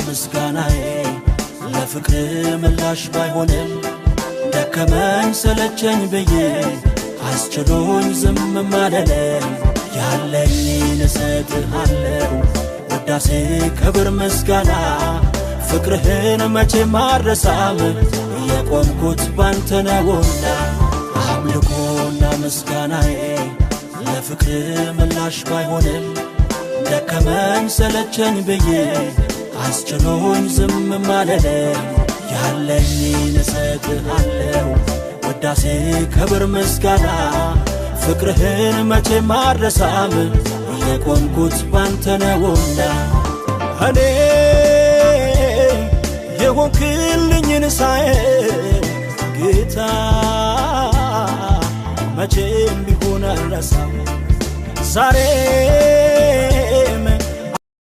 ምስጋናዬ ለፍቅር ምላሽ ባይሆንም፣ ደከመኝ ሰለቸኝ ብዬ አስችሎኝ ዝም ማለለም። ያለኝን እሰጥሃለሁ ውዳሴ ክብር ምስጋና፣ ፍቅርህን መቼም አልረሳም፣ የቆምኩት ባንተ ነውና። አምልኮና ምስጋናዬ ለፍቅር ምላሽ ባይሆንም፣ ደከመኝ ሰለቸኝ ብዬ አስችሎኝ ዝም ማለለም። ያለኝን እሰጥሃለሁ ውዳሴ ክብር ምስጋና፣ ፍቅርህን መቼም አልረሳም፣ የቆምኩት ባንተ ነውና። እኔ የሆንክልኝን ሳየው ጌታ መቼም ቢሆን አልረሳም። ዛሬም